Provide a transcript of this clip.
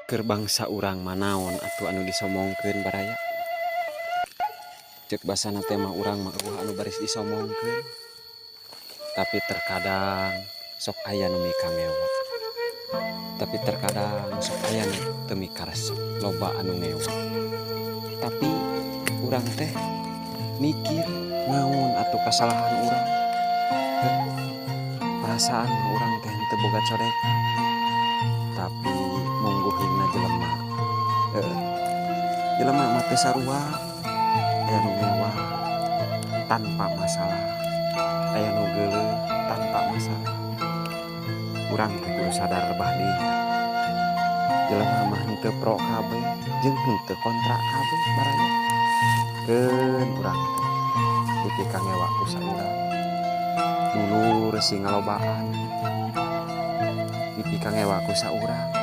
Keur bangsa urang mah naon atuh anu disomongkeun, baraya? Cek basana teh mah urang mah euweuh anu baris disomongkeun. Tapi terkadang sok aya nu mikangewa. Tapi terkadang sok aya nu teu mikaresep, loba anu ngewa. Tapi urang teh mikir, naon atuh kasalahan urang? Heuh, perasaan mah urang teh henteu boga codekan. Tapi mungguhingna jelema. Heeh. Jelema mah teu sarua. Aya nu ngewa tanpa masalah. Aya nu geuleuh tanpa masalah. Urang teh kudu sadar rebah dinya. Jelema mah henteu pro kabeh jeung henteu kontra kabeh, baraya. Keun urang teh dipikangewa ku saurang. Dulur sing ngalobaan. Dipikangewa ku saurang.